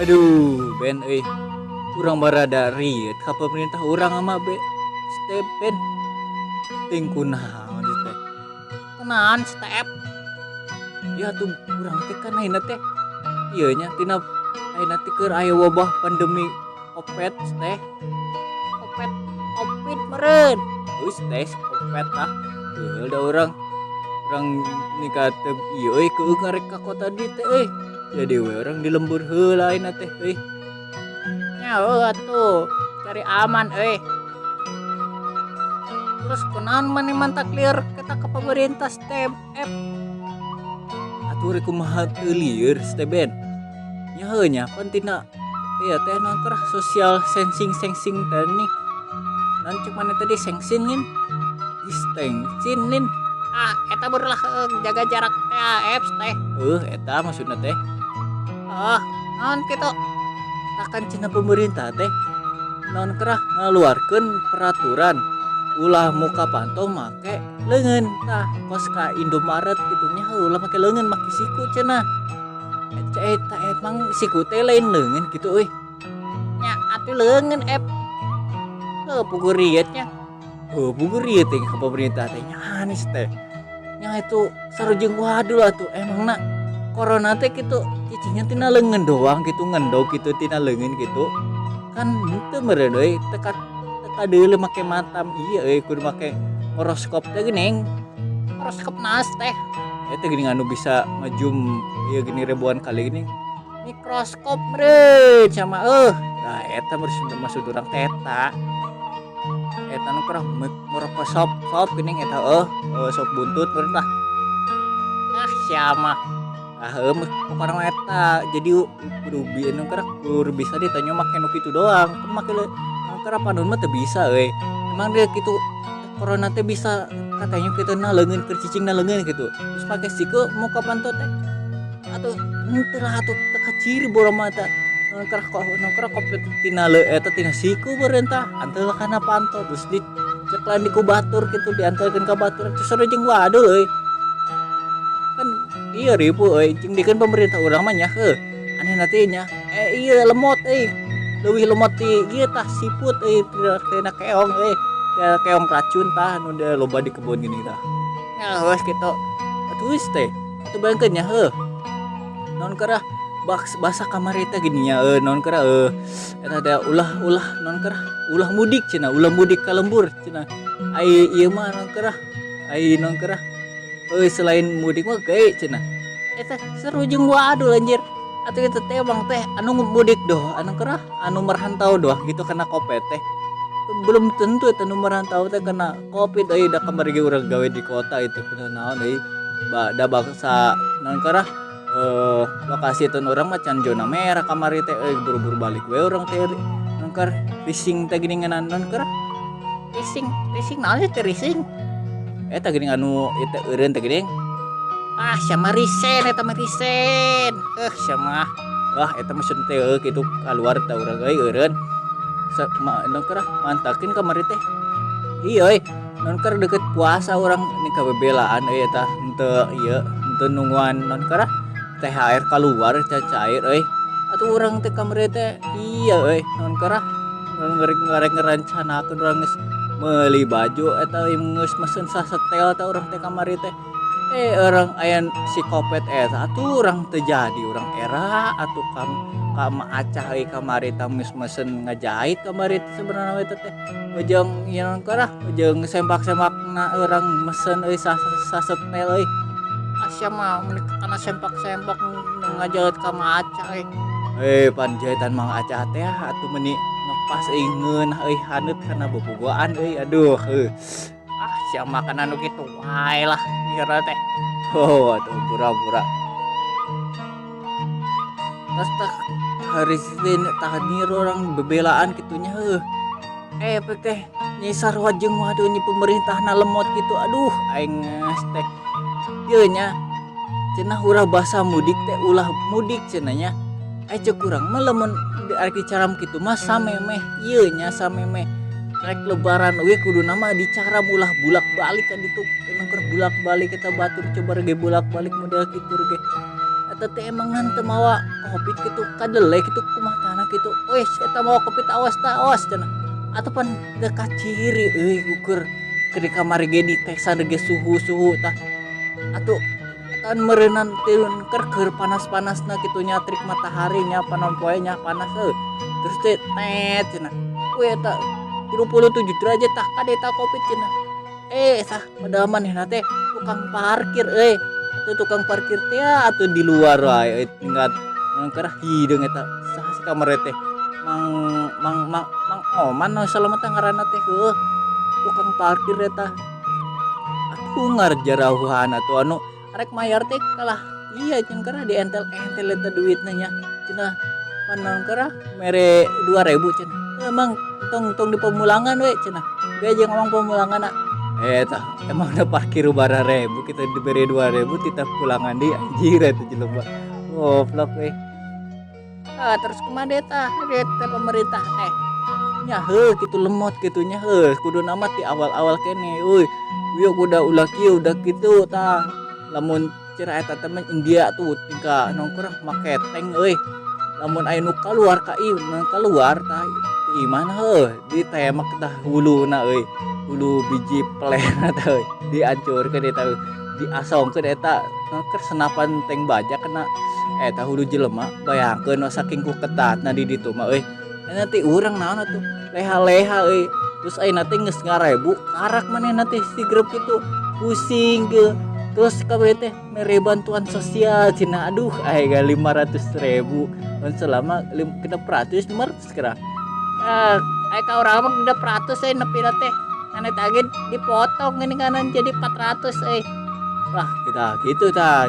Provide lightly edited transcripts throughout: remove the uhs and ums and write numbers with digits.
Aduh, Ben euy. Urang barada rieut ka pemerintah urang ama be step Ben. Ting kunaon ieu teh? Kunaon step? Ya tuh urang teh kan ayeuna teh ieu nya tina ayeuna teh keur aya wabah pandemi Covid teh. Covid Covid meureun. Geus teh Covid tah. Heueuh da urang urang nikah teh ieu euy keueung arek ka kota dieu teh euy. Jadi we urang di lembur heula ayeuna teh euy. Nya heuh atuh, cari aman euy. Terus kunaon maneh mantak lieur kita ka pemerintah step F? Atuh rek kumaha teu lieur teh Ben. Nya heuh nya pan tina ieu teh naon kerah social sensing sensing teh nih. Naon cek maneh tadi sengsin ngin? Distancing nin. Ah, eta baru lah jaga jarak teh F teh. Heuh eta maksudna teh. Oh, naon kitu? Tah kan cenah pemerintah teh naon kerah ngaluarkeun peraturan ulah muka panto make leungeun tah kos ka Indomaret kitu nya heuh ulah make leungeun make siku cenah. Eta eta emang siku teh lain leungeun kitu euy. Nya atuh leungeun F. Heuh puguh rieut nya. Heuh puguh rieut teh ka pemerintah teh nya anis teh. Nya itu sarujeng waduh atuh emangna corona teh kitu cicingnya tina leungeun doang kitu ngendog kitu tina leungeun kitu. Kan henteu meureun euy teu teu kadeuleu make mata ieu euy kudu make horoskop teh geuning. Horoskop naas teh. Eta geuning anu bisa ngezoom ieu geuning ribuan kali geuning. Mikroskop meureun sama euh. Nah eta maksud urang teh eta. Eta nu kerah merokok sop geuning eta heuh sop buntut meureun tah. Ah sia mah. Ah heuh pokona mah eta jadi kudu nu kerah kudu bisa ditanya make nu kitu doang. Kudu make nu kerah panon mah teu bisa euy. Emang dia kitu corona teh bisa katanya kitu na leungeun keur cicing na leungeun kitu. Terus make siku muka panto teh. Atuh henteu lah atuh teu kaciri boro mah eta. Nu kerah nu kerah covid tina eta tina siku meureun tah. Antel kana panto terus diceklan di ku batur kitu diantarkeun ka batur terus sarua jeung waduh euy. Kan ieu ripuh euy jeung dikeun pemerintah urang mah nya heuh. Anehna teh nya ieu lemot euy. Leuwih lemot ti ieu tah siput euy tina keong euy. Tina keong racun tah nu loba di kebun gini tah. Nya geus kitu. Atuh geus teh. Atuh bayangkeun nya heuh. Naon kerah basa kamari teh gini nya naon kerah eta teh ulah ulah naon kerah ulah mudik cenah ulah mudik ka lembur cenah. Ai ieu mah naon kerah ai naon kerah euy selain mudik mah geus cenah. Eta seru jeung waduh anjir. Atuh eta teh emang teh anu mudik doh anu kerah anu merantau doh gitu kena covid teh. Belum tentu eta nu merantau teh kena covid euy da kamari ge urang gawe di kota itu kunaon naon euy. Da bangsa naon kerah lokasi teh urang mah can zona merah kamari teh euy buru-buru balik we urang teh naon keur rising teh geuning ngeunaan naon kerah Rising, rising naon sih teh rising? Eta geuning anu ieu teh eureun teh geuning. Ah sia mah risen eta mah risen. Heuh sia mah. Wah eta maksud teh heuh kitu kaluar teh urang euy eureun. Naon kerah mantakeun kamari teh. Ieu euy naon keur deukeut puasa urang ni kabebelaan euy eta henteu ieu henteu nungguan naon kerah THR kaluar can cair euy. Atuh urang teh kamari teh ieu euy naon kerah ngarek ngarek ngarancanakeun urang geus meuli baju eta geus mesen sasetel teh urang teh kamari teh. Urang aya si covid eta atuh urang teu jadi urang era atuh kam ka Ma Acah euy kamari tah geus mesen ngajahit kamari teh sebenarna eta teh. Ujang ieu naon kerah ujang sempak-sempakna urang mesen euy sasetel euy. Ah sia mah mun kana sempak-sempak ngajahit ka Ma Acah euy. Eh pan jahitan Mang Acah teh atuh meuni ngepas euy ngeunah euy haneut kana bobogoan euy aduh heuh. Ah sia mah kana nu kitu wae lah kira teh. Oh atuh pura-pura. Terus tah hari Senin tah orang bebelaan kitunya heuh. Pek teh nyi sarua jeung waduh nyi pemerintahna lemot kitu aduh aing geus teh. Ieu nya cenah urang basa mudik teh ulah mudik cenah nya. Ai ceuk urang mah lamun arek dicaram kitu mah samemeh ieu nya samemeh rek lebaran we kuduna mah dicaram ulah bulak-balik ka ditu keur bulak-balik eta batur coba ge bulak-balik model kitu ge. Eta teh emang teu mawa Covid kitu, kadele kitu kumaha tah kitu. "Wes, eta mawa Covid, awas tah, awas," cenah. Atuh pan teu kaciri euy, ukur keur di kamari ge ditesan ge suhu-suhu tah. Atuh eta meureunan teh keur keur panas-panasna kitu nya, terik matahari nya, panon poe nya, panas heuh. Terus teh tet cenah. "Weh, eta 37 derajat tah, kade eta Covid," cenah. Eh, sah padahal manehna teh tukang parkir euy. Atuh tukang parkir teh atuh di luar wae euy, tinggal keur hideung eta saha sih kamari teh. Mang Mang Mang Mang Oman nu salah teh ngaranna teh, heuh. Tukang parkir eta. Atuh ngarjarauhan atuh anu arek mayar teh kalah iya cenah, keur dientel-entel eta duitna nya. Cenah panon keur mere 2000 cenah. "Emang tong tong di pemulangan we," cenah. "Ge jeung ngomong pemulanganna." Eta emang udah parkir 2000 kita diberi 2000 titah pulangan di, anjir eta jelema. Goblok we. Ah, terus kumaha tah teh pemerintah teh? Nya heuh kitu, lemot kitu nya, heuh, kuduna mah ti awal-awal keneh euy. Ieu kuda ulah kieu udah kitu tah. Lamun cenah eta teh mah India tuh tingkah nongkrong make tank euy. Lamun aya nu kaluar ka ieu, nu kaluar tah ti imahna, heuh, ditembak tah huluna euy. Hulu biji pelerna teh euy, dihancurkeun eta, diasongkeun eta keur senapan tank baja kena eta hulu jelema. Bayangkeun saking ku ketatna di ditu mah euy. Nanti urang naon atuh, leha-leha euy. Terus ayeuna teh geus ngarebu karak manehna teh sigrep kitu, pusing ge. Terus kabeh teh mere bantuan sosial cenah, aduh aya 500.000 selama 600, 500 kira. Ah, aya ka urang mah 600 euy nepina teh. Ngan eta ge dipotong geuning kanan jadi 400 euy. Wah, kita gitu tah.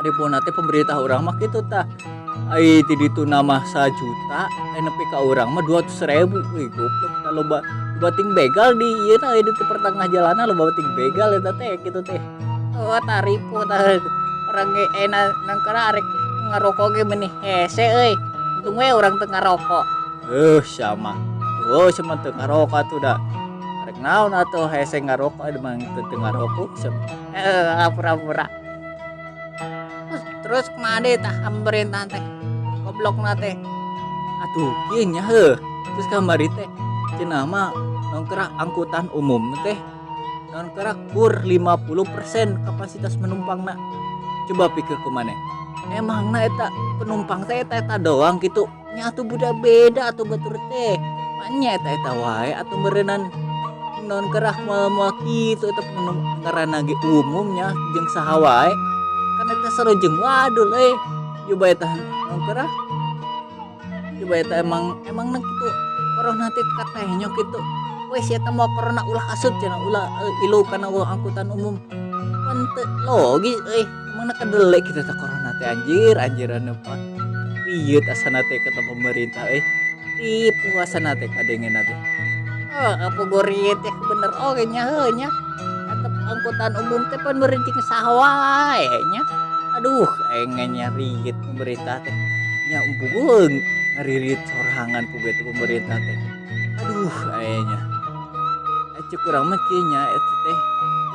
Ari teh pemerintah urang mah kitu tah. Ai ti ditu mah 1 juta, ai nepi ka urang mah 200.000. Wih, goblok tah, loba loba ting begal di ieu na di pertengah jalanan, loba ting begal eta teh kitu teh. Oh, taripu tah. Urang ge enak nangkara arek ngarokok ge meuni hese euy. Untung we urang teu ngarokok. Eh, sama. Oh, sama teu ngarokok atuh da. Arek naon atuh hese ngarokok emang teu ngarokok sama. Eh, pura-pura. Terus, terus kumaha deui tah pemerintah teh? Goblokna teh. Atuh kieu nya heuh. Terus kamari teh cenah mah nongkrah angkutan umum teh nongkrah kur 50% kapasitas penumpangna. Coba pikir ku maneh. Emangna eta penumpang teh eta eta doang gitu? Nya atuh budak beda atuh batur teh. Nya eta eta wae atuh meureunan non kerah moal-moal kitu eta ngaranna ge umumnya jeung saha wae. Kan eta sarua jeung wadul euy. Coba eta non kerah. Coba eta emang emangna kitu corona teh katenyok kitu. Wes, eta mau corona ulah asup cenah, ulah ilu kana angkutan umum. Pan teu logis euy. Emangna kadele kitu teh corona teh, anjir anjir, anu pak. Rieut asana teh kata pemerintah euy. Tipu asana teh kadengena teh. Oh, apa gori teh bener oge nya, heuh nya. Eta angkutan umum teh pan meureun jeung saha wae nya. Aduh, aing nyariit pemerintah teh. Nya empugueung ngaririt sorangan puguh eta pemerintah teh. Aduh, aya. Cek urang mah kieu nya, eta teh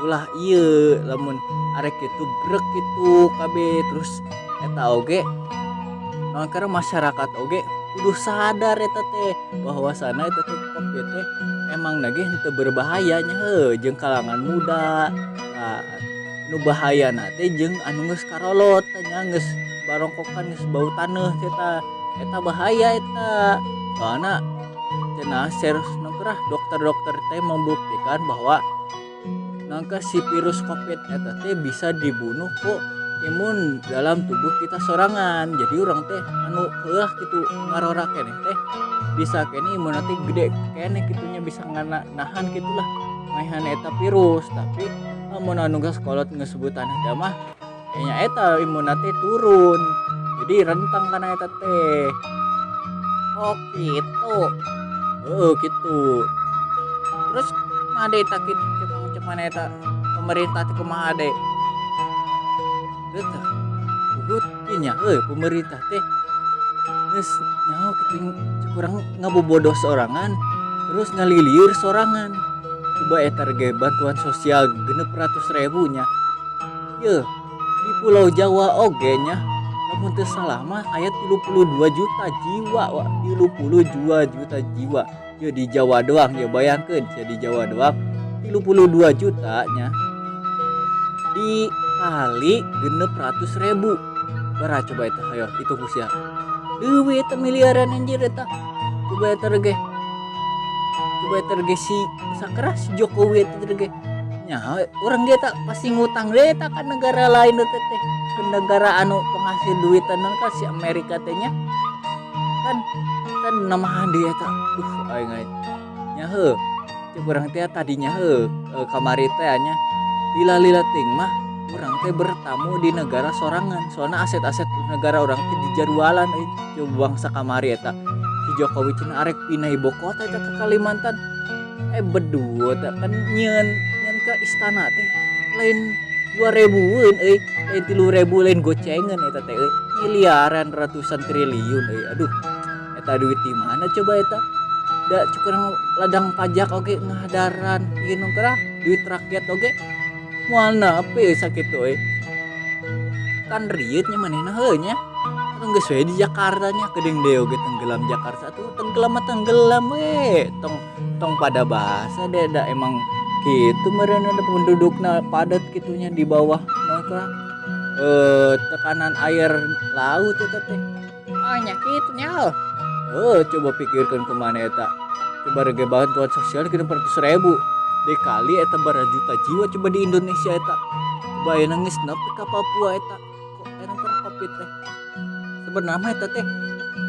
ulah ieu lamun arek kitu brek kitu kabeh. Terus eta oge naon, karena masyarakat oge kudu sadar eta teh bahwasana eta teh Covid teh emang ge henteu berbahaya nya, heuh, jeung kalangan muda. Nah, nu bahayana teh jeung anu geus karolot nya, geus barongkokan, geus bau taneuh teh, eta eta bahaya eta. Soalna cenah serius dokter-dokter teh membuktikan bahwa nangka si virus Covid eta teh bisa dibunuh ku imun dalam tubuh kita sorangan. Jadi urang teh anu heuah kitu ngarora keneh teh bisa keneh imun teh gede keneh kitunya, bisa ngana nahan gitulah maehan eta virus. Tapi lamun anu geus kolot, geus sebutan teh mah kayaknya eta imun teh turun, jadi rentang kana eta teh. Oh, gitu. Heeh, gitu. Terus kumaha deui tah kitu, cek cek mana eta pemerintah teh kumaha deui? Teu tah puguh ieu nya euy, pemerintah teh geus nyaho kitu cek urang ngabobodoh sorangan terus ngalilieur sorangan. Coba eta ge bantuan sosial 600.000 nya, yeuh. Di Pulau Jawa oge nya, lamun teu salah mah aya 32 juta jiwa, wa, 32 juta jiwa. Ya di Jawa doang ya, bayangkeun sia di Jawa doang 32 juta nya, dikali 600.000, baraha coba eta? Hayo hitung ku sia. Leuwih eta, miliaran anjir eta. Coba eta ge, coba eta ge, si sakera si Jokowi eta ge nya, urang ge eta pasti ngutang deh eta ka negara lain teh teh, ke negara anu penghasil duitan kan, si Amerika teh nya kan kan namahan dia eta. Duh, aing aing nya heuh, cek urang teh tadinya heuh, kamari teh nya, lila-lila ting mah urang teh bertamu di negara sorangan, soalnya aset-aset negara urang teh dijarualan euy. Coba bangsa kamari eta si Jokowi cenah arek pindah ibu kota eta ke Kalimantan, bedua eta kan nyieun nyieun ke istana teh lain 2000-eun euy, lain 3000, lain gocengan eta teh euy, miliaran, ratusan triliun euy. Aduh, eta duit di mana coba eta? Da cukurang ladang pajak oge ngahadaran ieu nu duit rakyat oge moal nepi sakitu euy. Kan rieut nya manehna heuh nya. Atau geus we di Jakarta nya, geuning deui oge tenggelam Jakarta tuh, tenggelam mah tenggelam we, tong tong pada bahasa deh, da emang kitu meureun ada pendudukna padat kitunya di bawah naon ka tekanan air laut eta teh. Oh, nya kitu nya heuh. Heuh, coba pikirkeun kumaha eta. Coba rege bantuan sosial 600.000 dikali eta baraha juta jiwa coba di Indonesia eta. Coba ayeuna geus nepi ka Papua eta. Kok eta keur Covid teh. Sebenarnya mah eta teh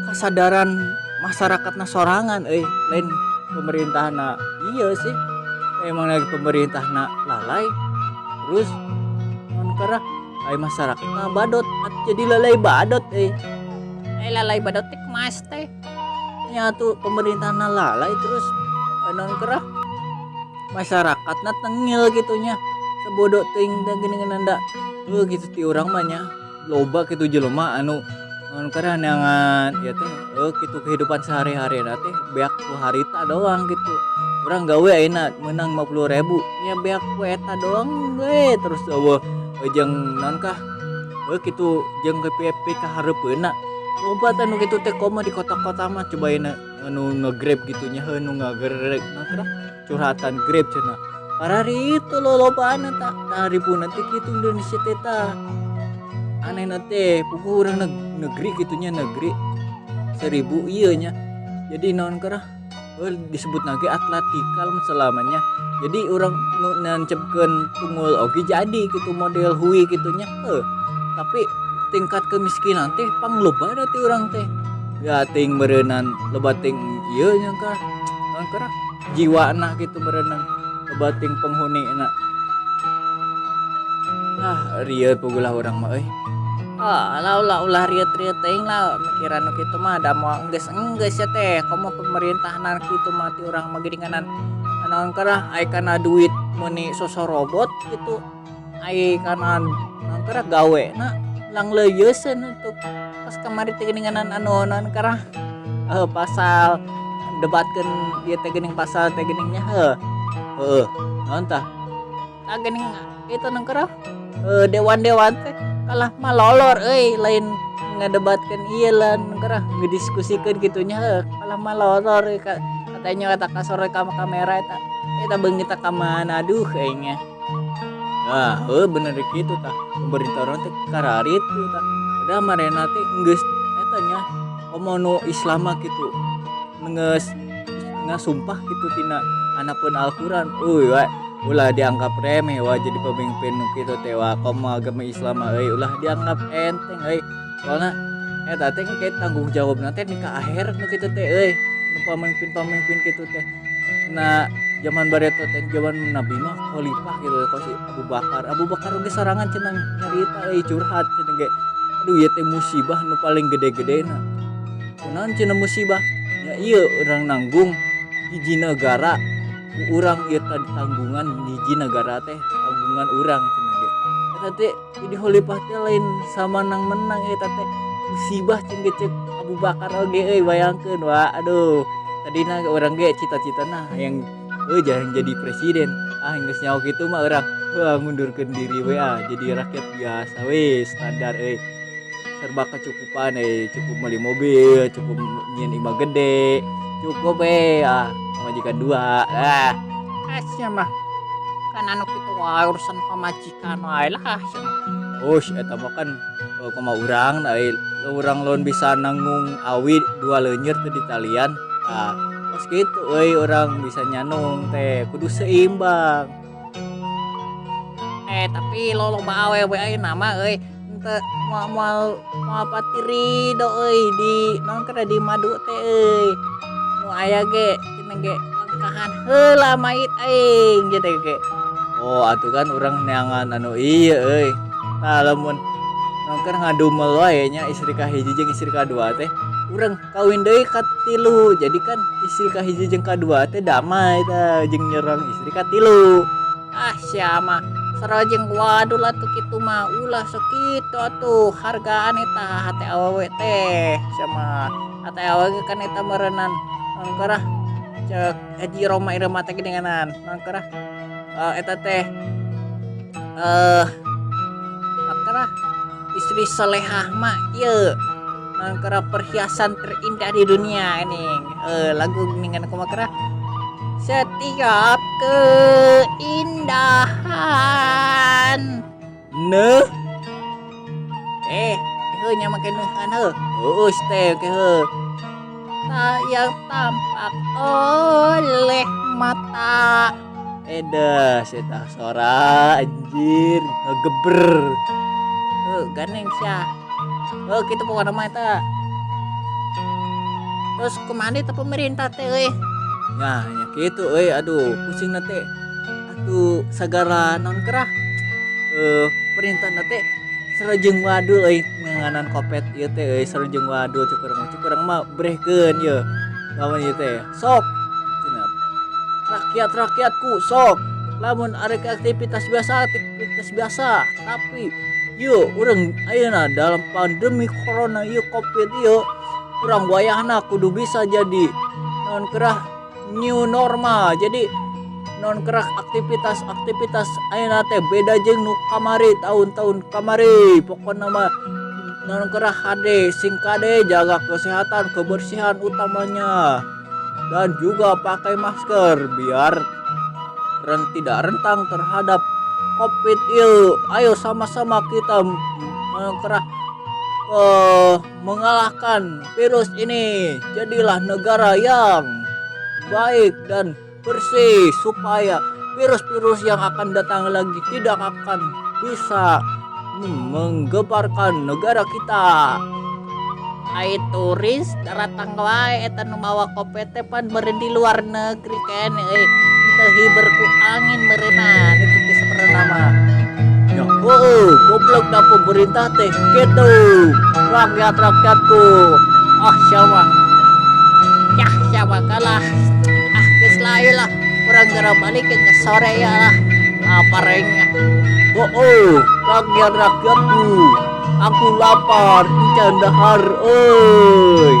kasadaran masyarakatna sorangan euy, lain pemerintahna. Iya sih. Emang lagi pemerintahna lalai, terus naon karah ai masyarakatna badot, jadi lalai badot euy. Eh, lalai badot teh kumaha teh? Nya tuh pemerintahna lalai, terus naon kerah masyarakatna tengil gitu nya, sebodoh teuing da geuningan da heuh gitu. Ti urang mah nya loba kitu jelema anu naon karah neangan ieu teh, heuh kitu, kehidupan sehari-hari teh beak ku harita doang gitu. Urang gawe ayeuna meunang 50.000 nya, beak ku eta doang we, terus eueuh jeung naon kah, heuh kitu, jeung pikahareupeunna. Loba teh nu kitu teh, komo di kota-kota mah. Coba ayeuna anu nge-Grab gitu nya, heuh, nu ngagerek naon karah curhatan Grab cenah kararitu lolobaan eta. Taripuna teh kitu Indonesia teh tah anehna teh. Puguh urang negeri kitu nya, negeri seribu ieu nya, jadi naon karah, heuh, disebutna ge Atlantika selamanya. Jadi urang nu nancepkeun tunggul oge jadi kitu model hui kitu nya, heuh, tapi tingkat kemiskinan teh panglobana ti urang teh ya, ting meureunan loba ting ieu nya kah, naon karah, jiwana kitu meureunan loba ting penghunina. Ah, rieut puguh lah urang mah euy. Ah, lah, ulah ulah rieut-rieut teuing lah mikiran nu kitu mah, da moal enggeus-enggeus ya teh, komo pemerintahna kitu mah. Ti urang mah geuninganan naon karah, ai kana duit meuni sosorobot kitu, ai kana naon karah gawena langleuyeuseun untuk pas kamari teh geuninganan anu naon karah, pasal debatkeun ieu teh geuning, pasal teh geuning nya, heuh heuh, naon tah? Tah, geuning itu naon karah, dewan-dewan teh kalah malolor euy, lain ngadebatkeun ieu lah, naon karah, ngediskusikeun kitu nya, heuh, kalah malolor euy. Katanya kata kasore ka kamera eta eta beungit ka mana, aduh aing nya. Ah, heuh, bener kitu tah, pemerintah urang teh kararitu tah. Padahal marena teh geus eta nya, komo nu Islam mah kitu geus ngasumpah kitu tina handapeun Al-Qur'an euy, wa ulah dianggap remeh wa jadi pemimpin nu kitu teh wa, komo agama Islam mah euy, ulah dianggap enteng euy, soalna eta teh engke tanggung jawabna teh ka akhirat nu kitu teh euy, nu pamimpin-pamimpin kitu teh. Na zaman bareto teh, zaman Nabi mah khalifah gitu, kos si Abu Bakar. Abu Bakar oge sorangan cenah nyarita euy, curhat cenah ge, aduh, ieu teh musibah nu paling gede-gedena. Kunaon cenah musibah nya? Ieu urang nanggung hiji negara ku urang ieu tadi, tanggungan hiji negara teh tanggungan urang cenah ge. Eta teh jadi khalifah teh lain samanang-menang, eta teh musibah cenah cek Abu Bakar oge euy. Bayangkeun wa, aduh, tadina urang ge cita-citana hayang euy jangan jadi presiden. Ah, geus nyaho kitu mah urang heuh ngundurkeun diri we ah, jadi rakyat biasa we, standar euy. Serba kecukupan euy, cukup meuli mobil, cukup nyieun imah gede, cukup we ah, pamajikan dua ah. Ah, sia mah kan anu kitu wae urusan pamajikan wae lah sia mah. Oh, eta mah kan kumaha urang euy, urang lamun bisa nanggung awi dua leunyer teu ditalian. Ah, kos kitu euy, urang bisa nyanung teh kudu seimbang. Eh, tapi loba awewe ayeuna mah euy, henteu moal moal moal pati ridho euy di naon keur di madu teh euy. Nu aya ge cenah ge lengkahan heula mait aing gitu ge. Oh, atuh kan urang neangan anu ieu euy. Tah, lamun naon keur ngadumel wae nya istri kahiji jeung istri kadua teh, urang kawin deui ka tilu. Jadi kan istri kahiji jeung kadua teh damai tah jeung nyerang istri katilu. Ah, sia mah sarua jeung wadul atuh kitu mah, ulah sok kitu atuh, hargaan eta hate awewe teh sia mah. Hate awewe kan eta meureunan naon keur cek Haji Rhoma Irama teh geuninganan naon keur eta teh naon istri solehah mah ieu naon keur perhiasan terindah di dunia ini lagu geuningan kumaha keur setiap keindahan. Neuh. Eh, heuh nya make neuhan heuh. Heueuh teh ke heuh. Tak yang tampak oleh mata. Edas eta sora anjir ngegeber. Heuh, gandeng sia. Heuh, kitu pokona mah eta. Terus kumaha teh pemerintah teh euy? Nah, nya kitu euy, aduh pusing na teh. Atuh sagala naon kerah perintah na teh sarua wadul euy, ngeunaan Covid ieu teh euy, sarua wadul cuk urang mah. Cuk urang mah brehkeun ieu lamun ieu teh. Sok cenah, rakyat-rakyatku, sok lamun arek aktivitas biasa, aktivitas biasa, tapi yuk urang ayeuna dalam pandemi corona ieu, Covid ieu, urang wayahna kudu bisa jadi naon kerah new normal. Jadi naon kerah aktivitas-aktivitas ayeuna teh beda jeung nu kamari, tahun-tahun kamari. Pokona mah naon kerah hade sing kade jaga kesehatan, kebersihan utamanya, dan juga pakai masker biar tidak rentang terhadap Covid ieu. Ayo sama-sama kita kerah mengalahkan virus ini. Jadilah negara yang baik dan bersih supaya virus-virus yang akan datang lagi tidak akan bisa menggeparkan negara kita. Ai turis daratang wae eta nu mawa Covid teh pan meureun di luar negeri keneh euy. Teu hiber ku angin meureunan itu teh sabenerna mah. Ya, oh, goblok dah pemerintah teh gitu. Rakyat-rakyatku. Oh, siapa? Yah, siapa kalah. Ah, geus lah ayo lah. Urang geura balik ke sore ya lah. Lapar aing. Oh, rakyat-rakyatku. Aku lapar, encan dahar euy.